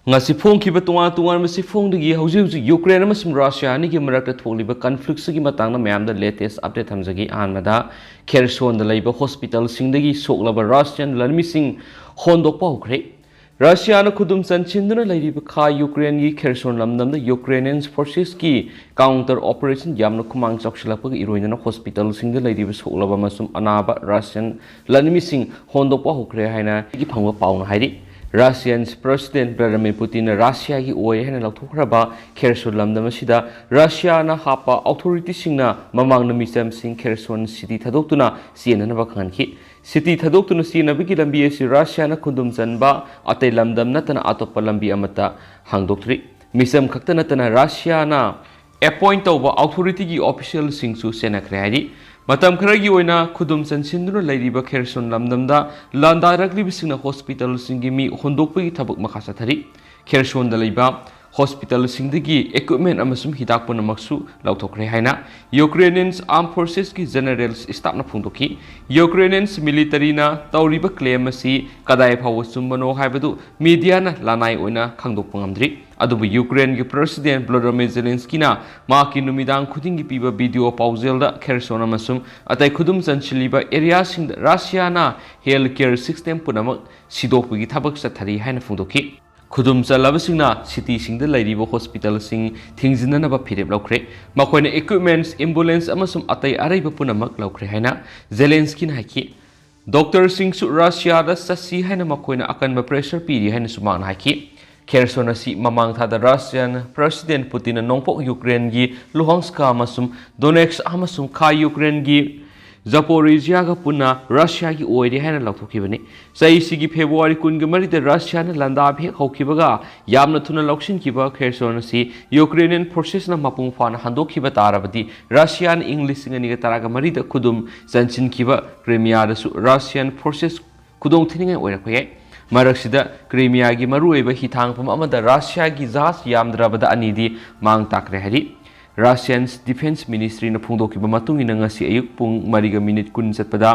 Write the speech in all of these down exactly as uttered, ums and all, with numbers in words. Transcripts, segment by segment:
ꯉꯁꯤ ꯐꯣꯡꯈꯤꯕ ꯇꯣꯉꯥꯟ ꯇꯣꯉꯥꯟꯕ ꯆꯦꯐꯣꯡꯗꯒꯤ ꯍꯧꯖꯤꯛ ꯍꯧꯖꯤꯛ ꯌꯨꯀ꯭ꯔꯦꯟ ꯑꯃꯁꯨꯡ ꯔꯁꯤꯌꯥ ꯑꯅꯤꯒꯤ ꯃꯔꯛꯇ ꯊꯣꯛꯂꯤꯕ ꯀꯟꯐ꯭ꯂꯤꯛꯁꯤꯒꯤ ꯃꯇꯥꯡꯗ ꯃꯌꯥꯝꯗ ꯂꯦꯇꯦꯁ ꯑꯞꯗꯦꯠ ꯊꯝꯖꯒꯦ꯫ ꯑꯍꯥꯟꯕꯗ, ꯈꯦꯔꯁꯣꯟꯗ ꯂꯩꯕ ꯍꯣꯁꯄꯤꯇꯥꯜꯁꯤꯡꯗꯒꯤ ꯁꯣꯛꯂꯕ ꯔꯁꯤꯌꯥꯟ ꯂꯥꯟꯃꯤꯁꯤꯡ ꯍꯣꯟꯗꯣꯛꯄ ꯍꯧꯈ꯭ꯔꯦ꯫ ꯔꯁꯤꯌꯥꯅ ꯈꯨꯗꯨꯝ ꯆꯟꯁꯤꯟꯗꯨꯅ ꯂꯩꯔꯤꯕ ꯈꯥ ꯌꯨꯀ꯭ꯔꯦꯟꯒꯤ ꯈꯦꯔꯁꯣꯟ ꯂꯝꯗꯝꯗ ꯌꯨꯀ꯭ꯔꯦꯅꯤꯌꯟ ꯐꯣꯔꯁꯦꯁꯀꯤ ꯀꯥꯎꯟꯇꯔ ꯑꯣꯄꯔꯦꯁꯟ ꯌꯥꯝꯅ ꯈꯨꯃꯥꯡ ꯆꯥꯎꯁꯤꯜꯂꯛꯄꯒ ꯏꯔꯣꯏꯅꯅ ꯍꯣꯁꯄꯤꯇꯥꯜꯁꯤꯡꯗ ꯂꯩꯔꯤꯕ ꯁꯣꯛꯂꯕ ꯑꯃꯁꯨꯡ ꯑꯅꯥꯕ ꯔꯁꯤꯌꯟ ꯂꯥꯟꯃꯤꯁꯤꯡ ꯍꯣꯟꯗꯣꯛꯄ ꯍꯧꯈ꯭ꯔꯦ ꯍꯥꯏꯅ ꯐꯪꯕ ꯄꯥꯎꯅ ꯍꯥꯏꯔꯤ꯫ ꯔꯁꯤꯌꯥꯟ ꯄ꯭ꯔꯁꯤꯗꯦꯟ ꯚ꯭ꯂꯥꯗꯤꯃꯤꯔ ꯄꯨꯇꯤꯟꯅ ꯔꯁꯤꯌꯥꯒꯤ ꯑꯣꯏ ꯍꯥꯏꯅ ꯂꯥꯎꯊꯣꯛꯈ꯭ꯔꯕ ꯈꯦꯔꯁꯣꯟ ꯂꯝꯗꯝ ꯑꯁꯤꯗ ꯔꯁꯤꯌꯥꯅ ꯍꯥꯞꯄ ꯑꯣꯊꯣꯔꯤꯇꯤꯁꯤꯡꯅ ꯃꯃꯥꯡꯗ ꯃꯤꯆꯝꯁꯤꯡ ꯈꯦꯔꯁꯣꯟ ꯁꯤꯇꯤ ꯊꯥꯗꯣꯛꯇꯨꯅ ꯆꯦꯟꯅꯅꯕ ꯈꯪꯍꯟꯈꯤ꯫ ꯁꯤꯇꯤ ꯊꯥꯗꯣꯛꯇꯨꯅ ꯆꯦꯟꯅꯕꯒꯤ ꯂꯝꯕꯤ ꯑꯁꯤ ꯔꯁꯤꯌꯥꯅ ꯈꯨꯗꯨꯝ ꯆꯟꯕ ꯑꯇꯩ ꯂꯝꯗꯝ ꯅꯠꯇꯅ ꯑꯇꯣꯞꯄ ꯂꯝꯕꯤ ꯑꯃꯠꯇ ꯍꯥꯡꯗꯣꯛꯇ꯭ꯔꯤ꯫ ꯃꯤꯆꯝ ꯈꯛꯇ ꯅꯠꯇꯅ ꯔꯁꯤꯌꯥꯅ ꯑꯦꯄꯣꯏꯟꯠ ꯇꯧꯕ ꯑꯣꯊꯣꯔꯤꯇꯤꯒꯤ ꯑꯣꯐꯤꯁꯤꯌꯦꯜꯁꯤꯡꯁꯨ ꯆꯦꯟꯅꯈ꯭ꯔꯦ ꯍꯥꯏꯔꯤ꯫ ꯃꯇꯝ ꯈꯔꯒꯤ ꯑꯣꯏꯅ ꯈꯨꯗꯨꯝ ꯆꯟꯁꯤꯟꯗꯨꯅ ꯂꯩꯔꯤꯕ ꯈꯦꯔꯁꯣꯟ ꯂꯝꯗꯝꯗ ꯂꯥꯟꯗꯥꯔꯛꯂꯤꯕꯁꯤꯡꯅ ꯍꯣꯁꯄꯤꯇꯥꯜꯁꯤꯡꯒꯤ ꯃꯤ ꯍꯣꯟꯗꯣꯛꯄꯒꯤ ꯊꯕꯛ ꯃꯈꯥ ꯆꯠꯊꯔꯤ꯫ ꯈꯦꯔꯁꯣꯟꯗ ꯂꯩꯕ ꯍꯣꯁꯄꯤꯇꯥꯜꯁꯤꯡꯗꯒꯤ ꯏꯀ꯭ꯋꯤꯞꯃꯦꯟ ꯑꯃꯁꯨꯡ ꯍꯤꯗꯥꯛ ꯄꯨꯝꯅꯃꯛꯁꯨ ꯂꯧꯊꯣꯛꯈ꯭ꯔꯦ ꯍꯥꯏꯅ ꯌꯨꯀ꯭ꯔꯦꯅꯤꯌꯟ ꯑꯥꯔꯝ ꯐꯣꯔꯁꯦꯁꯀꯤ ꯖꯦꯅꯔꯦꯜ ꯁ꯭ꯇꯥꯐꯅ ꯐꯣꯡꯗꯣꯛꯈꯤ꯫ ꯌꯨꯀ꯭ꯔꯦꯅꯤꯌꯟ ꯃꯤꯂꯤꯇꯔꯤꯅ ꯇꯧꯔꯤꯕ ꯀ꯭ꯂꯦꯝ ꯑꯁꯤ ꯀꯗꯥꯏ ꯐꯥꯎꯕ ꯆꯨꯝꯕꯅꯣ ꯍꯥꯏꯕꯗꯨ ꯃꯤꯗꯤꯌꯥꯅ ꯂꯅꯥꯏ ꯑꯣꯏꯅ ꯈꯪꯗꯣꯛꯄ ꯉꯝꯗ꯭ꯔꯤ꯫ ꯑꯗꯨꯕꯨ ꯌꯨꯀ꯭ꯔꯦꯟꯒꯤ ꯄ꯭ꯔꯁꯤꯗꯦꯟ ꯚ꯭ꯂꯣꯗꯤꯃꯤꯔ ꯖꯦꯂꯦꯟꯁꯀꯤꯅ ꯃꯍꯥꯛꯀꯤ ꯅꯨꯃꯤꯗꯥꯡ ꯈꯨꯗꯤꯡꯒꯤ ꯄꯤꯕ ꯚꯤꯗꯤꯑꯣ ꯄꯥꯎꯖꯦꯜꯗ ꯈꯦꯔꯁꯣꯟ ꯑꯃꯁꯨꯡ ꯑꯇꯩ ꯈꯨꯗꯨꯝ ꯆꯟꯁꯤꯜꯂꯤꯕ ꯑꯦꯔꯤꯌꯥꯁꯤꯡꯗ ꯔꯁꯤꯌꯥꯅ ꯍꯦꯜꯊ ꯀꯦꯌꯔ ꯁꯤꯁꯇꯦꯝ ꯄꯨꯝꯅꯃꯛ ꯁꯤꯗꯣꯛꯄꯒꯤ ꯊꯕꯛ ꯆꯠꯊꯔꯤ ꯍꯥꯏꯅ ꯐꯣꯡꯗꯣꯛꯈꯤ꯫ ꯈꯨꯗꯨꯝ ꯆꯜꯂꯕꯁꯤꯡꯅ ꯁꯤꯇꯤꯁꯤꯡꯗ ꯂꯩꯔꯤꯕ ꯍꯣꯁꯄꯤꯇꯥꯜꯁꯤꯡ ꯊꯤꯡꯖꯤꯟꯅꯅꯕ ꯐꯤꯔꯦꯞ ꯂꯧꯈ꯭ꯔꯦ꯫ ꯃꯈꯣꯏꯅ ꯏꯀ꯭ꯋꯤꯞꯃꯦꯟꯠꯁ, ꯑꯦꯝꯕꯨꯂꯦꯟꯁ ꯑꯃꯁꯨꯡ ꯑꯇꯩ ꯑꯔꯩꯕ ꯄꯨꯝꯅꯃꯛ ꯂꯧꯈ꯭ꯔꯦ ꯍꯥꯏꯅ ꯖꯦꯂꯦꯟꯁꯀꯤꯅ ꯍꯥꯏꯈꯤ꯫ ꯗꯣꯛꯇꯔꯁꯤꯡꯁꯨ ꯔꯁꯤꯌꯥꯗ ꯆꯠꯁꯤ ꯍꯥꯏꯅ ꯃꯈꯣꯏꯅ ꯑꯀꯟꯕ ꯄ꯭ꯔꯦꯁꯔ ꯄꯤꯔꯤ ꯍꯥꯏꯅꯁꯨ ꯃꯍꯥꯛꯅ ꯍꯥꯏꯈꯤ꯫ ꯈꯦꯔꯁꯣꯟ ꯑꯁꯤ ꯃꯃꯥꯡ ꯊꯥꯗ ꯔꯁꯤꯌꯥꯟ ꯄ꯭ꯔꯁꯤꯗꯦꯟ ꯄꯨꯇꯤꯟꯅ ꯅꯣꯡꯄꯣꯛ ꯌꯨꯀ꯭ꯔꯦꯟꯒꯤ ꯂꯨꯍꯥꯟꯁꯀ ꯑꯃꯁꯨꯡ ꯗꯣꯅꯦꯠꯁ ꯑꯃꯁꯨꯡ ꯈꯥ ꯌꯨꯀ꯭ꯔꯦꯟꯒꯤ ꯖꯄꯣꯔꯤꯖꯤꯌꯥꯒ ꯄꯨꯟꯅ ꯔꯁꯤꯌꯥꯒꯤ ꯑꯣꯏꯔꯦ ꯍꯥꯏꯅ ꯂꯥꯎꯊꯣꯛꯈꯤꯕꯅꯤ꯫ ꯆꯍꯤꯁꯤꯒꯤ ꯐꯦꯕ꯭ꯔꯨꯋꯥꯔꯤ ꯀꯨꯟꯒ ꯃꯔꯤꯗ ꯔꯁꯤꯌꯥꯅ ꯂꯥꯟꯗꯥꯕ ꯍꯦꯛ ꯍꯧꯈꯤꯕꯒ ꯌꯥꯝꯅ ꯊꯨꯅ ꯂꯧꯁꯤꯟꯈꯤꯕ ꯈꯦꯔꯁꯣꯟ ꯑꯁꯤ ꯌꯨꯀ꯭ꯔꯦꯅꯤꯌꯟ ꯐꯣꯔꯁꯦꯁꯅ ꯃꯄꯨꯡ ꯐꯥꯅ ꯍꯟꯗꯣꯛꯈꯤꯕ ꯇꯥꯔꯕꯗꯤ ꯔꯁꯤꯌꯥꯅ ꯏꯪ ꯂꯤꯁꯤꯡ ꯑꯅꯤꯒ ꯇꯔꯥꯒ ꯃꯔꯤꯗ ꯈꯨꯗꯨꯝ ꯆꯟꯁꯤꯟꯈꯤꯕ ꯀ꯭ꯔꯤꯃꯤꯌꯥꯗꯁꯨ ꯔꯁꯤꯌꯟ ꯐꯣꯔꯁꯦꯁ ꯈꯨꯗꯣꯡꯊꯤꯅꯤꯡꯉꯥꯏ ꯑꯣꯏꯔꯛꯄ ꯌꯥꯏ꯫ ꯃꯔꯛꯁꯤꯗ ꯀ꯭ꯔꯤꯃꯤꯌꯥꯒꯤ ꯃꯔꯨꯑꯣꯏꯕ ꯍꯤꯊꯥꯡꯐꯝ ꯑꯃꯗ ꯔꯁꯤꯌꯥꯒꯤ ꯖꯍꯥꯖ ꯌꯥꯝꯗ꯭ꯔꯕꯗ ꯑꯅꯤꯗꯤ ꯃꯥꯡ ꯇꯥꯛꯈ꯭ꯔꯦ ꯍꯥꯏꯔꯤ꯫ ꯔꯁꯤꯌꯟ ꯗꯤꯐꯦꯟꯁ ꯃꯤꯅꯤꯁꯇ꯭ꯔꯤꯅ ꯐꯣꯡꯗꯣꯛꯈꯤꯕ ꯃꯇꯨꯡ ꯏꯟꯅ ꯉꯁꯤ ꯑꯌꯨꯛ ꯄꯨꯡ ꯃꯔꯤꯒ ꯃꯤꯅꯤꯠ ꯀꯨꯟ ꯆꯠꯄꯗ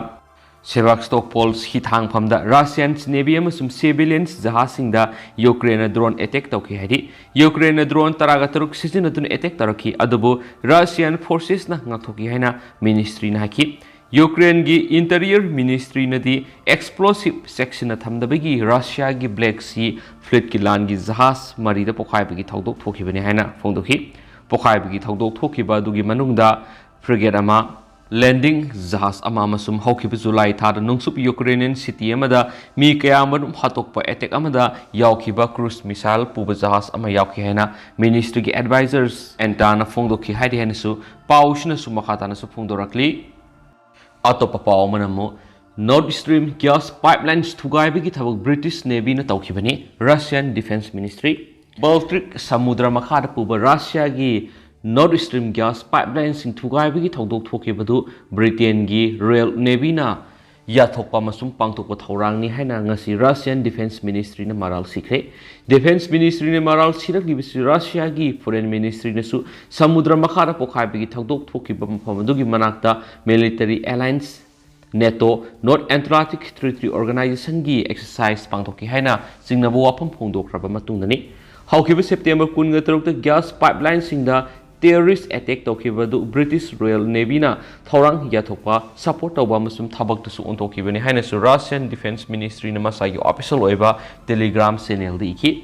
ꯁꯦꯚꯥꯁꯇꯣꯄꯣꯜ ꯍꯤꯊꯥꯡꯐꯝꯗ Russian Navy ꯑꯃꯁꯨꯡ surveillance ꯖꯍꯥꯖꯁꯤꯡꯗ ꯌꯨꯀ꯭ꯔꯦꯟꯅ drone attack ꯇꯧꯈꯤ ꯍꯥꯏꯔꯤ꯫ ꯌꯨꯀ꯭ꯔꯦꯟꯅ drone ꯇꯔꯥꯒ ꯇꯔꯨꯛ ꯁꯤꯖꯤꯟꯅꯗꯨꯅ attack ꯇꯧꯔꯛꯈꯤ, ꯑꯗꯨꯕꯨ Russian forcesꯅ ꯉꯥꯛꯊꯣꯛꯈꯤ ꯍꯥꯏꯅ ministryꯅ ꯍꯥꯏꯈꯤ꯫ ꯌꯨꯀ꯭ꯔꯦꯟꯒꯤ Interior ministryꯅꯗꯤ explosive ꯆꯦꯛꯁꯤꯟꯅ ꯊꯝꯗꯕꯒꯤ Russiaꯒꯤ Black Sea fleetꯀꯤ ꯂꯥꯟꯒꯤ ꯖꯍꯥꯖ ꯃꯔꯤꯗ ꯄꯣꯈꯥꯏꯕꯒꯤ ꯊꯧꯗꯣꯛ ꯊꯣꯛꯈꯤꯕꯅꯤ ꯍꯥꯏꯅ ꯐꯣꯡꯗꯣꯛꯈꯤ꯫ ꯄꯣꯈꯥꯏꯕꯒꯤ ꯊꯧꯗꯣꯛ ꯊꯣꯛꯈꯤꯕ ꯑꯗꯨꯒꯤ ꯃꯅꯨꯡꯗ frigate ꯑꯃ, landing ꯖꯍꯥꯖ ꯑꯃ ꯑꯃꯁꯨꯡ ꯍꯧꯈꯤꯕ ꯖꯨꯂꯥꯏ ꯊꯥꯗ ꯅꯣꯡꯆꯨꯞ Ukrainian city ꯑꯃꯗ ꯃꯤ ꯀꯌꯥ ꯑꯃꯔꯣꯝ ꯍꯥꯠꯇꯣꯛꯄ attack ꯑꯃꯗ ꯌꯥꯎꯈꯤꯕ cruise missile ꯄꯨꯕ ꯖꯍꯥꯖ ꯑꯃ ꯌꯥꯎꯈꯤ ꯍꯥꯏꯅ ministryꯒꯤ advisors ꯑꯦꯟꯇꯥꯅ ꯐꯣꯡꯗꯣꯛꯈꯤ ꯍꯥꯏꯔꯤ ꯍꯥꯏꯅꯁꯨ ꯄꯥꯎꯁꯤꯅꯁꯨ ꯃꯈꯥ ꯇꯥꯅꯁꯨ ꯐꯣꯡꯗꯣꯔꯛꯂꯤ꯫ ꯑꯇꯣꯞꯄ ꯄꯥꯎ ꯑꯃꯅ ꯑꯃꯨꯛ Nord Stream gas pipelines ꯊꯨꯒꯥꯏꯕꯒꯤ ꯊꯕꯛ British Navyꯅ ꯇꯧꯈꯤꯕꯅꯤ꯫ Russian Defense Ministry꯫ Baltic ꯁꯃꯨꯗ꯭ꯔ ꯃꯈꯥꯗ ꯄꯨꯕ Russiaꯒꯤ Nord Stream gas pipelineꯁꯤꯡ ꯊꯨꯒꯥꯏꯕꯒꯤ ꯊꯧꯗꯣꯛ ꯊꯣꯛꯈꯤꯕꯗꯨ Britainꯒꯤ Royal Navyꯅ ꯌꯥꯊꯣꯛꯄ ꯑꯃꯁꯨꯡ ꯄꯥꯡꯊꯣꯛꯄ ꯊꯧꯔꯥꯡꯅꯤ ꯍꯥꯏꯅ ꯉꯁꯤ Russian Defense Ministryꯅ ꯃꯔꯥꯜ ꯁꯤꯈ꯭ꯔꯦ꯫ Defense Ministryꯅ ꯃꯔꯥꯜ ꯁꯤꯔꯛꯂꯤꯕꯁꯤ Russiaꯒꯤ Foreign Ministryꯅꯁꯨ ꯁꯃꯨꯗ꯭ꯔ ꯃꯈꯥꯗ ꯄꯣꯈꯥꯏꯕꯒꯤ ꯊꯧꯗꯣꯛ ꯊꯣꯛꯈꯤꯕ ꯃꯐꯝ ꯑꯗꯨꯒꯤ ꯃꯅꯥꯛꯇ military alliance NATO, North Atlantic Treaty Organizationꯒꯤ exercise ꯄꯥꯡꯊꯣꯛꯈꯤ ꯍꯥꯏꯅ ꯆꯤꯡꯅꯕ ꯋꯥꯐꯝ ꯐꯣꯡꯗꯣꯛꯈ꯭ꯔꯕ ꯃꯇꯨꯡꯗꯅꯤ꯫ ꯍꯧꯈꯤꯕ September ꯀꯨꯟꯒ ꯇꯔꯨꯛꯇ gas pipelineꯁꯤꯡꯗ terrorist attack ꯇꯧꯈꯤꯕ ꯑꯗꯨ British Royal Navyꯅ ꯊꯧꯔꯥꯡ ꯌꯥꯊꯣꯛꯄ, support ꯇꯧꯕ ꯑꯃꯁꯨꯡ ꯊꯕꯛꯇꯁꯨ ꯑꯣꯟꯊꯣꯛꯈꯤꯕꯅꯤ ꯍꯥꯏꯅꯁꯨ Russian Defense Ministryꯅ ꯃꯁꯥꯒꯤ official ꯑꯣꯏꯕ Telegram channelꯗ ꯏꯈꯤ꯫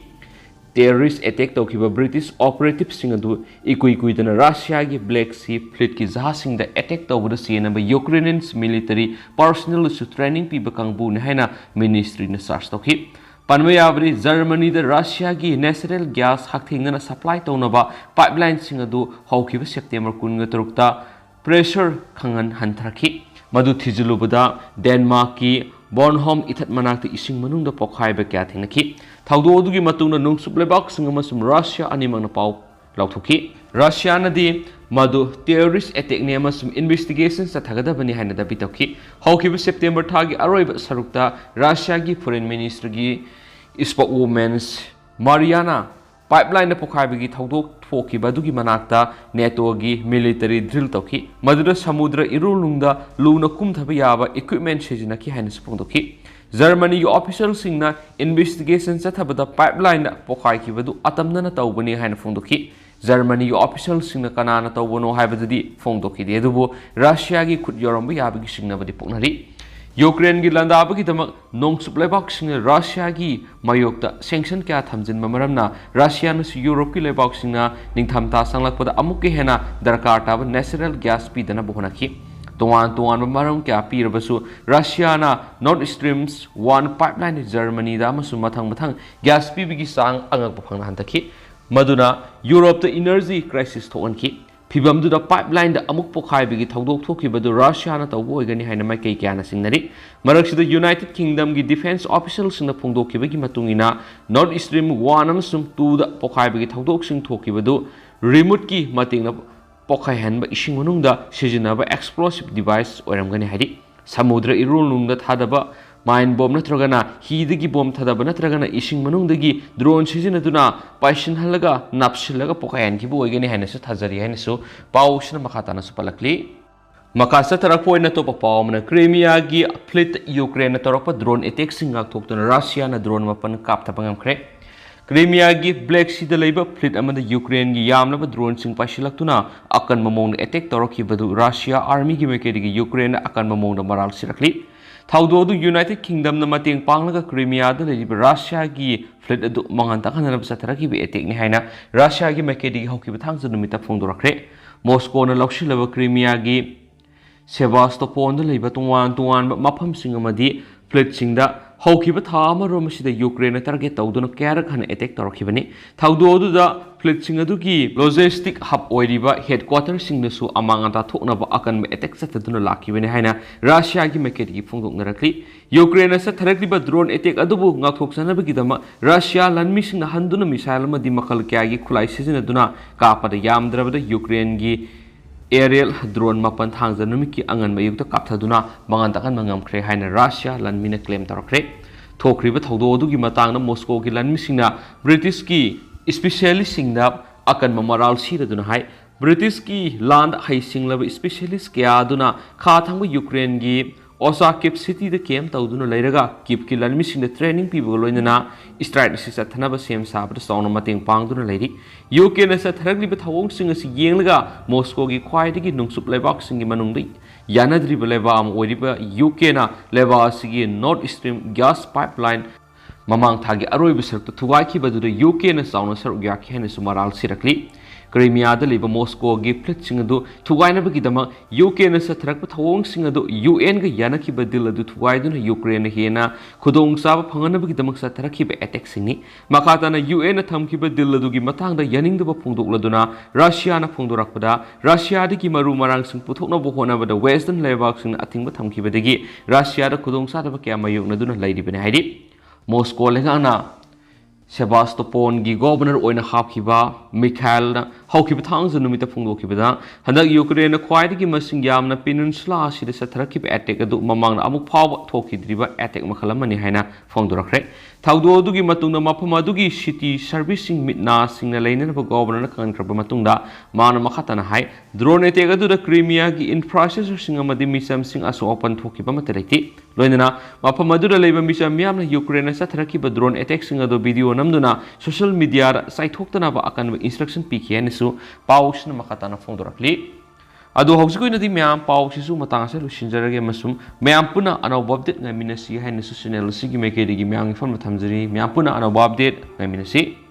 Terrorist attack ꯇꯧꯈꯤꯕ British operativeꯁꯤꯡ ꯑꯗꯨ ꯏꯀꯨꯏ ꯀꯨꯏꯗꯅ Russiaꯒꯤ Black Sea fleetꯀꯤ ꯖꯍꯥꯖꯁꯤꯡꯗ attack ꯇꯧꯕꯗ ꯁꯤꯖꯤꯟꯅꯕ Ukrainian military personnelꯗꯁꯨ training ꯄꯤꯕ ꯀꯥꯡꯕꯨꯅꯤ ꯍꯥꯏꯅ ministryꯅ charge ꯇꯧꯈꯤ꯫ ꯄꯟꯕ ꯌꯥꯕꯗꯤ, Germanyꯗ Russiaꯒꯤ natural gas ꯍꯛꯊꯦꯡꯅꯅ supply ꯇꯧꯅꯕ pipelineꯁꯤꯡ ꯑꯗꯨ ꯍꯧꯈꯤꯕ September ꯀꯨꯟꯒ ꯇꯔꯨꯛꯇ pressure ꯈꯪꯍꯟ ꯍꯟꯊꯔꯛꯈꯤ꯫ ꯃꯗꯨ ꯊꯤꯖꯤꯜꯂꯨꯕꯗ Denmarkꯀꯤ Bornholm ꯏꯊꯠ ꯃꯅꯥꯛꯇ ꯏꯁꯤꯡ ꯃꯅꯨꯡꯗ ꯄꯣꯈꯥꯏꯕ ꯀꯌꯥ ꯊꯦꯡꯅꯈꯤ꯫ ꯊꯧꯗꯣꯛ ꯑꯗꯨꯒꯤ ꯃꯇꯨꯡꯗ ꯅꯣꯡꯆꯨꯞ ꯂꯩꯕꯥꯛꯁꯤꯡ ꯑꯃꯁꯨꯡ Russiaꯅ ꯄꯥꯎ ꯂꯥꯎꯊꯣꯛꯈꯤ꯫ Russiaꯅꯗꯤ ꯃꯗꯨ terrorist attackꯅꯤ ꯑꯃꯁꯨꯡ investigation ꯆꯠꯊꯒꯗꯕꯅꯤ ꯍꯥꯏꯅ ꯗꯥꯕꯤ ꯇꯧꯈꯤ꯫ ꯍꯧꯈꯤꯕ September ꯊꯥꯒꯤ ꯑꯔꯣꯏꯕ ꯁꯔꯨꯛꯇ Russiaꯒꯤ Foreign Ministryꯒꯤ spokeswoman Mariana Pipeline ꯄꯣꯈꯥꯏꯕꯒꯤ ꯊꯧꯗꯣꯛ ꯊꯣꯛꯈꯤꯕ ꯑꯗꯨꯒꯤ ꯃꯅꯥꯛꯇ NATOꯒꯤ military drill ꯇꯧꯈꯤ꯫ ꯃꯗꯨꯗ ꯁꯃꯨꯗ꯭ꯔ ꯏꯔꯨꯂꯨꯡꯗ ꯂꯨꯅ ꯀꯨꯝꯊꯕ ꯌꯥꯕ equipment ꯁꯤꯖꯤꯟꯅꯈꯤ ꯍꯥꯏꯅꯁꯨ ꯐꯣꯡꯗꯣꯛꯈꯤ꯫ ꯖꯔꯃꯅꯤꯒꯤ officialꯁꯤꯡꯅ investigation ꯆꯠꯊꯕꯗ pipeline ꯄꯣꯈꯥꯏꯈꯤꯕꯗꯨ ꯑꯇꯝꯅꯅ ꯇꯧꯕꯅꯤ ꯍꯥꯏꯅ ꯐꯣꯡꯗꯣꯛꯈꯤ꯫ ꯖꯔꯃꯅꯤꯒꯤ officialꯁꯤꯡꯅ ꯀꯅꯥꯅ ꯇꯧꯕꯅꯣ ꯍꯥꯏꯕꯗꯨꯗꯤ ꯐꯣꯡꯗꯣꯛꯈꯤꯗꯦ, ꯑꯗꯨꯕꯨ ꯔꯁꯤꯌꯥꯒꯤ ꯈꯨꯠ ꯌꯥꯎꯔꯝꯕ ꯌꯥꯕꯒꯤ ꯆꯤꯡꯅꯕꯗꯤ ꯄꯣꯛꯅꯔꯤ꯫ ꯌꯨꯀ꯭ꯔꯦꯟꯒꯤ ꯂꯥꯟꯗꯥꯕꯒꯤꯗꯃꯛ ꯅꯣꯡꯆꯨꯞ ꯂꯩꯕꯥꯛꯁꯤꯡꯅ ꯔꯁꯤꯌꯥꯒꯤ ꯃꯥꯌꯣꯛꯇ sanction ꯀꯌꯥ ꯊꯝꯖꯤꯟꯕ ꯃꯔꯝꯅ ꯔꯁꯤꯌꯥꯅꯁꯨ ꯌꯨꯔꯣꯞꯀꯤ ꯂꯩꯕꯥꯛꯁꯤꯡꯅ ꯅꯤꯡꯊꯝꯊꯥ ꯆꯪꯂꯛꯄꯗ ꯑꯃꯨꯛꯀ ꯍꯦꯟꯅ ꯗꯔꯀꯥꯔ ꯇꯥꯕ natural gas ꯄꯤꯗꯅꯕ ꯍꯣꯠꯅꯈꯤ꯫ ꯇꯣꯉꯥꯟ ꯇꯣꯉꯥꯟꯕ ꯃꯔꯝ ꯀꯌꯥ ꯄꯤꯔꯕꯁꯨ ꯔꯁꯤꯌꯥꯅ Nord Stream one pipeline ꯖꯔꯃꯅꯤꯗ ꯑꯃꯁꯨꯡ ꯃꯊꯪ ꯃꯊꯪ gas ꯄꯤꯕꯒꯤ ꯆꯥꯡ ꯑꯉꯛꯄ ꯐꯪꯅ ꯍꯟꯊꯈꯤ, ꯃꯗꯨꯅ ꯌꯨꯔꯣꯞꯇ energy crisis ꯊꯣꯛꯍꯟꯈꯤ꯫ ꯐꯤꯚꯝꯗꯨꯗ pipelineꯗ ꯑꯃꯨꯛ ꯄꯣꯈꯥꯏꯕꯒꯤ ꯊꯧꯗꯣꯛ ꯊꯣꯛꯈꯤꯕꯗꯨ ꯔꯁꯤꯌꯥꯅ ꯇꯧꯕ ꯑꯣꯏꯒꯅꯤ ꯍꯥꯏꯅ ꯃꯥꯏꯀꯩ ꯀꯌꯥꯅ ꯆꯤꯡꯅꯔꯤ꯫ ꯃꯔꯛꯁꯤꯗ United Kingdomꯒꯤ defence officialꯁꯤꯡꯅ ꯐꯣꯡꯗꯣꯛꯈꯤꯕꯒꯤ ꯃꯇꯨꯡ ꯏꯟꯅ Nord Stream one ꯑꯃꯁꯨꯡ twoꯗ ꯄꯣꯈꯥꯏꯕꯒꯤ ꯊꯧꯗꯣꯛꯁꯤꯡ ꯊꯣꯛꯈꯤꯕꯗꯨ remoteꯀꯤ ꯃꯇꯦꯡꯅ ꯄꯣꯈꯥꯏꯍꯟꯕ ꯏꯁꯤꯡ ꯃꯅꯨꯡꯗ ꯁꯤꯖꯤꯟꯅꯕ explosive device ꯑꯣꯏꯔꯝꯒꯅꯤ ꯍꯥꯏꯔꯤ꯫ ꯁꯃꯨꯗ꯭ꯔ ꯏꯔꯨꯂꯨꯡꯗ ꯊꯥꯗꯕ mine bomb ꯅꯠꯇ꯭ꯔꯒꯅ ꯍꯤꯗꯒꯤ bomb ꯊꯥꯗꯕ ꯅꯠꯇ꯭ꯔꯒꯅ ꯏꯁꯤꯡ ꯃꯅꯨꯡꯗꯒꯤ drone ꯁꯤꯖꯤꯟꯅꯗꯨꯅ ꯄꯥꯏꯁꯤꯟꯍꯜꯂꯒ ꯅꯥꯞꯁꯤꯜꯂꯒ ꯄꯣꯈꯥꯏꯍꯟꯈꯤꯕ ꯑꯣꯏꯒꯅꯤ ꯍꯥꯏꯅꯁꯨ ꯊꯥꯖꯔꯤ ꯍꯥꯏꯅꯁꯨ ꯄꯥꯎꯁꯤꯅ ꯃꯈꯥ ꯇꯥꯅꯁꯨ ꯄꯜꯂꯛꯂꯤ꯫ ꯃꯈꯥ ꯆꯠꯊꯔꯛꯄ ꯑꯣꯏꯅ ꯑꯇꯣꯞꯄ ꯄꯥꯎ ꯑꯃꯅ, Crimeaꯒꯤ fleet ꯌꯨꯀ꯭ꯔꯦꯟꯅ ꯇꯧꯔꯛꯄ drone attackꯁꯤꯡ ꯉꯥꯛꯊꯣꯛꯇꯨꯅ ꯔꯁꯤꯌꯥꯅ drone ꯃꯥꯄꯟ ꯀꯥꯞꯊꯕ ꯉꯝꯈ꯭ꯔꯦ꯫ Crimeaꯒꯤ Black Seaꯗ ꯂꯩꯕ fleet ꯑꯃꯗ ꯌꯨꯀ꯭ꯔꯦꯟꯒꯤ ꯌꯥꯝꯂꯕ droneꯁꯤꯡ ꯄꯥꯏꯁꯤꯜꯂꯛꯇꯨꯅ ꯑꯀꯟꯕ ꯃꯑꯣꯡꯗ attack ꯇꯧꯔꯛꯈꯤꯕꯗꯨ ꯔꯁꯤꯌꯥ armyꯒꯤ ꯃꯥꯏꯀꯩꯗꯒꯤ ꯌꯨꯀ꯭ꯔꯦꯟꯅ ꯑꯀꯟꯕ ꯃꯑꯣꯡꯗ ꯃꯔꯥꯜ ꯁꯤꯔꯛꯂꯤ꯫ ꯊꯧꯗꯣꯛ ꯑꯗꯨ United Kingdomꯅ ꯃꯇꯦꯡ ꯄꯥꯡꯂꯒ Crimeaꯗ ꯂꯩꯔꯤꯕ ꯔꯁꯤꯌꯥꯒꯤ fleet ꯑꯗꯨ ꯃꯉꯥꯟ ꯇꯥꯛꯍꯟꯅꯕ ꯆꯠꯊꯔꯛꯈꯤꯕ attackꯅꯤ ꯍꯥꯏꯅ ꯔꯁꯤꯌꯥꯒꯤ ꯃꯥꯏꯀꯩꯗꯒꯤ ꯍꯧꯈꯤꯕ ꯊꯥꯡꯖ ꯅꯨꯃꯤꯠꯇ ꯐꯣꯡꯗꯣꯔꯛꯈ꯭ꯔꯦ꯫ ꯃꯣꯁꯀꯣꯅ ꯂꯧꯁꯤꯜꯂꯕ Crimeaꯒꯤ Sevastopolꯗ ꯂꯩꯕ ꯇꯣꯉꯥꯟ ꯇꯣꯉꯥꯟꯕ ꯃꯐꯝꯁꯤꯡ ꯑꯃꯗꯤ fleetꯁꯤꯡꯗ ꯍꯧꯈꯤꯕ ꯊꯥ ꯑꯃꯔꯣꯝ ꯑꯁꯤꯗ ꯌꯨꯀ꯭ꯔꯦꯟꯅ target ꯇꯧꯗꯨꯅ ꯀꯌꯥꯔꯛ ꯍꯟꯅ attack ꯇꯧꯔꯛꯈꯤꯕꯅꯤ꯫ ꯊꯧꯗꯣꯛ ꯑꯗꯨꯗ fleetꯁꯤꯡ ꯑꯗꯨꯒꯤ logistic hub ꯑꯣꯏꯔꯤꯕ headquarterꯁꯤꯡꯗꯁꯨ ꯑꯃꯥꯡ ꯑꯇꯥ ꯊꯣꯛꯅꯕ ꯑꯀꯟꯕ attack ꯆꯠꯊꯗꯨꯅ ꯂꯥꯛꯈꯤꯕꯅꯤ ꯍꯥꯏꯅ ꯔꯁꯤꯌꯥꯒꯤ ꯃꯥꯏꯀꯩꯗꯒꯤ ꯐꯣꯡꯗꯣꯛꯅꯔꯛꯂꯤ꯫ ꯌꯨꯀ꯭ꯔꯦꯟꯅ ꯆꯠꯊꯔꯛꯂꯤꯕ drone attack ꯑꯗꯨꯕꯨ ꯉꯥꯛꯊꯣꯛꯆꯅꯕꯒꯤꯗꯃꯛ ꯔꯁꯤꯌꯥ ꯂꯥꯟꯃꯤꯁꯤꯡꯅ ꯍꯟꯗꯨꯅ missile ꯑꯃꯗꯤ ꯃꯈꯜ ꯀꯌꯥꯒꯤ ꯈꯨꯠꯂꯥꯏ ꯁꯤꯖꯤꯟꯅꯗꯨꯅ ꯀꯥꯞꯄꯗ ꯌꯥꯝꯗ꯭ꯔꯕꯗ ꯌꯨꯀ꯭ꯔꯦꯟꯒꯤ aerial drone ꯃꯥꯄꯟ ꯊꯥꯡꯖ ꯅꯨꯃꯤꯠꯀꯤ ꯑꯉꯟꯕ ꯑꯌꯨꯛꯇ ꯀꯥꯞꯊꯗꯨꯅ ꯃꯉꯥꯟ ꯇꯥꯛꯍꯟꯕ ꯉꯝꯈ꯭ꯔꯦ ꯍꯥꯏꯅ ꯔꯁꯤꯌꯥ ꯂꯥꯟꯃꯤꯅ claim ꯇꯧꯔꯛꯈ꯭ꯔꯦ꯫ ꯊꯣꯛꯈ꯭ꯔꯤꯕ ꯊꯧꯗꯣꯛ ꯑꯗꯨꯒꯤ ꯃꯇꯥꯡꯗ ꯃꯣꯁꯀꯣꯒꯤ ꯂꯥꯟꯃꯤꯁꯤꯡꯅ Britishꯀꯤ ꯏꯁꯄꯤꯁꯤꯌꯦꯂꯤꯁꯁꯤꯡꯗ ꯑꯀꯟꯕ ꯃꯔꯥꯜ ꯁꯤꯔꯗꯨꯅ ꯍꯥꯏ꯫ ꯕ꯭ꯔꯤꯇꯤꯁꯀꯤ ꯂꯥꯟꯗ ꯍꯩꯁꯤꯡꯂꯕ ꯏꯁꯄꯤꯁꯤꯌꯦꯂꯤꯁ ꯀꯌꯥ ꯑꯗꯨꯅ ꯈꯥ ꯊꯪꯕ ꯌꯨꯀ꯭ꯔꯦꯟꯒꯤ ꯑꯣꯁꯥꯀꯤꯞ ꯁꯤꯇꯤꯗ ꯀꯦꯝ ꯇꯧꯗꯨꯅ ꯂꯩꯔꯒ ꯀꯤꯞꯀꯤ ꯂꯥꯟꯃꯤꯁꯤꯡꯗ ꯇ꯭ꯔꯦꯅꯤꯡ ꯄꯤꯕꯒ ꯂꯣꯏꯅꯅ ꯁ꯭ꯇ꯭ꯔꯥꯏꯛ ꯑꯁꯤ ꯆꯠꯊꯅꯕ ꯁꯦꯝ ꯁꯥꯕꯗ ꯆꯥꯎꯅ ꯃꯇꯦꯡ ꯄꯥꯡꯗꯨꯅ ꯂꯩꯔꯤ꯫ ꯌꯨ ꯀꯦꯅ ꯆꯠꯊꯔꯛꯂꯤꯕ ꯊꯧꯑꯣꯡꯁꯤꯡ ꯑꯁꯤ ꯌꯦꯡꯂꯒ ꯃꯣꯁꯀꯣꯒꯤ ꯈ꯭ꯋꯥꯏꯗꯒꯤ ꯅꯨꯡꯆꯨꯞ ꯂꯩꯕꯥꯛꯁꯤꯡꯒꯤ ꯃꯅꯨꯡꯗ ꯌꯥꯅꯗ꯭ꯔꯤꯕ ꯂꯩꯕꯥꯛ ꯑꯃ ꯑꯣꯏꯔꯤꯕ ꯌꯨ ꯀꯦꯅ ꯂꯩꯕꯥꯛ ꯑꯁꯤꯒꯤ ꯅꯣꯔꯠ ꯁ꯭ꯇ꯭ꯔꯤꯝ ꯒ꯭ꯌꯥꯁ ꯄꯥꯏꯞꯂꯥꯏꯟ ꯃꯃꯥꯡ ꯊꯥꯒꯤ ꯑꯔꯣꯏꯕ ꯁꯔꯨꯛꯇ ꯊꯨꯒꯥꯏꯈꯤꯕ ꯑꯗꯨꯗ ꯌꯨ ꯀꯦꯅ ꯆꯥꯎꯅ ꯁꯔꯨꯛ ꯌꯥꯈꯤ ꯍꯥꯏꯅꯁꯨ ꯃꯔꯥꯜ ꯁꯤꯔꯛꯂꯤ꯫ ꯀ꯭ꯔꯤꯃꯤꯌꯥꯗ ꯂꯩꯕ ꯃꯣꯁꯀꯣꯒꯤ ꯐ꯭ꯂꯤꯠꯁꯤꯡ ꯑꯗꯨ ꯊꯨꯒꯥꯏꯅꯕꯒꯤꯗꯃꯛ ꯌꯨ ꯀꯦꯅ ꯆꯠꯊꯔꯛꯄ ꯊꯧꯑꯣꯡꯁꯤꯡ ꯑꯗꯨ ꯌꯨ ꯑꯦꯟꯒ ꯌꯥꯅꯈꯤꯕ ꯗꯤꯜ ꯑꯗꯨ ꯊꯨꯒꯥꯏꯗꯨꯅ ꯌꯨꯀ꯭ꯔꯦꯟꯅ ꯍꯦꯟꯅ ꯈꯨꯗꯣꯡꯆꯥꯕ ꯐꯪꯍꯟꯅꯕꯒꯤꯗꯃꯛ ꯆꯠꯊꯔꯛꯈꯤꯕ ꯑꯦꯇꯦꯛꯁꯤꯡꯅꯤ꯫ ꯃꯈꯥ ꯇꯥꯅ ꯌꯨ ꯑꯦꯟꯅ ꯊꯝꯈꯤꯕ ꯗꯤꯜ ꯑꯗꯨꯒꯤ ꯃꯇꯥꯡꯗ ꯌꯥꯅꯤꯡꯗꯕ ꯐꯣꯡꯗꯣꯛꯂꯗꯨꯅ ꯔꯁꯤꯌꯥꯅ ꯐꯣꯡꯗꯣꯔꯛꯄꯗ ꯔꯁꯤꯌꯥꯗꯒꯤ ꯃꯔꯨ ꯃꯔꯥꯡꯁꯤꯡ ꯄꯨꯊꯣꯛꯅꯕ ꯍꯣꯠꯅꯕꯗ ꯋꯦꯁꯇꯔꯟ ꯂꯩꯕꯥꯛꯁꯤꯡꯅ ꯑꯊꯤꯡꯕ ꯊꯝꯈꯤꯕꯗꯒꯤ ꯔꯁꯤꯌꯥꯗ ꯈꯨꯗꯣꯡꯆꯥꯗꯕ ꯀꯌꯥ ꯃꯥꯌꯣꯛꯅꯗꯨꯅ ꯂꯩꯔꯤꯕꯅꯤ ꯍꯥꯏꯔꯤ꯫ ꯃꯣꯁꯀꯣ ꯂꯩꯉꯥꯛꯅ ꯁꯦꯕꯥꯁꯇꯣꯄꯣꯟꯒꯤ ꯒꯣꯕꯔꯅꯔ ꯑꯣꯏꯅ ꯍꯥꯞꯈꯤꯕ ꯃꯤꯈꯥꯏꯜꯅ ꯍꯧꯈꯤꯕ ꯊꯥꯡꯖ ꯅꯨꯃꯤꯠꯇ ꯐꯣꯡꯗꯣꯛꯈꯤꯕꯗ, ꯍꯟꯗꯛ ꯌꯨꯀ꯭ꯔꯦꯟꯅ ꯈ꯭ꯋꯥꯏꯗꯒꯤ ꯃꯁꯤꯡ ꯌꯥꯝꯅ ꯄꯤꯅꯤꯟꯁꯨꯂꯥ ꯑꯁꯤꯗ ꯆꯠꯊꯔꯛꯈꯤꯕ ꯑꯦꯇꯦꯛ ꯑꯗꯨ ꯃꯃꯥꯡꯗ ꯑꯃꯨꯛ ꯐꯥꯎꯕ ꯊꯣꯛꯈꯤꯗ꯭ꯔꯤꯕ ꯑꯦꯇꯦꯛ ꯃꯈꯜ ꯑꯃꯅꯤ ꯍꯥꯏꯅ ꯐꯣꯡꯗꯣꯔꯛꯈ꯭ꯔꯦ꯫ ꯊꯧꯗꯣꯛ ꯑꯗꯨꯒꯤ ꯃꯇꯨꯡꯗ ꯃꯐꯝ ꯑꯗꯨꯒꯤ ꯁꯤꯇꯤ ꯁꯔꯚꯤꯁꯁꯤꯡ ꯃꯤꯠ ꯅꯥꯁꯤꯡꯅ ꯂꯩꯅꯅꯕ ꯒꯣꯕꯔꯅꯔꯅ ꯈꯪꯍꯟꯈ꯭ꯔꯕ ꯃꯇꯨꯡꯗ, ꯃꯥꯅ ꯃꯈꯥ ꯇꯥꯅ ꯍꯥꯏ, ꯗ꯭ꯔꯣꯟ ꯑꯦꯇꯦꯛ ꯑꯗꯨꯗ ꯀ꯭ꯔꯤꯃꯤꯌꯥꯒꯤ ꯏꯟꯐ꯭ꯔꯥꯁ꯭ꯇ꯭ꯔꯛꯆꯔꯁꯤꯡ ꯑꯃꯗꯤ ꯃꯤꯆꯝꯁꯤꯡ ꯑꯁꯣꯛ ꯑꯄꯟ ꯊꯣꯛꯈꯤꯕ ꯑꯃꯠꯇ ꯂꯩꯇꯦ꯫ ꯂꯣꯏꯅꯅ ꯃꯐꯝ ꯑꯗꯨꯗ ꯂꯩꯕ ꯃꯤꯆꯝ ꯃꯤꯌꯥꯝꯅ ꯌꯨꯀ꯭ꯔꯦꯟꯅ ꯆꯠꯊꯔꯛꯈꯤꯕ ꯗ꯭ꯔꯣꯟ ꯑꯦꯇꯦꯛꯁꯤꯡ ꯑꯗꯨ ꯚꯤꯗꯤꯑꯣ ꯅꯝꯗꯨꯅ ꯁꯣꯁꯤꯌꯦꯜ ꯃꯤꯗꯤꯌꯥꯗ ꯆꯥꯏꯊꯣꯛꯇꯅꯕ ꯑꯀꯟꯕ ꯏꯟꯁꯇ꯭ꯔꯛꯁꯟ ꯄꯤꯈꯤ ꯍꯥꯏꯅꯁꯨ ꯄꯥꯎꯁꯤꯅ ꯃꯈꯥ ꯇꯥꯅ ꯐꯣꯡꯗꯣꯔꯛꯂꯤ꯫ ꯑꯗꯣ ꯍꯧꯖꯤꯛꯀꯤ ꯑꯣꯏꯅꯗꯤ ꯃꯌꯥꯝ ꯄꯥꯎꯁꯤꯁꯨ ꯃꯇꯥꯡ ꯑꯁꯤꯗ ꯂꯣꯏꯁꯤꯟꯖꯔꯒꯦ ꯑꯃꯁꯨꯡ ꯃꯌꯥꯝ ꯄꯨꯟꯅ ꯑꯅꯧꯕ ꯑꯞꯗꯦꯠ ꯉꯥꯏꯃꯤꯟꯅꯁꯤ ꯍꯥꯏꯅꯁꯨ ꯆꯦꯅꯦꯜ ꯑꯁꯤꯒꯤ ꯃꯥꯏꯀꯩꯗꯒꯤ ꯃꯌꯥꯝꯒꯤ ꯐꯝꯗ ꯊꯝꯖꯔꯤ꯫ ꯃꯌꯥꯝ ꯄꯨꯟꯅ ꯑꯅꯧꯕ ꯑꯞꯗꯦꯠ ꯉꯥꯏꯃꯤꯟꯅꯁꯤ꯫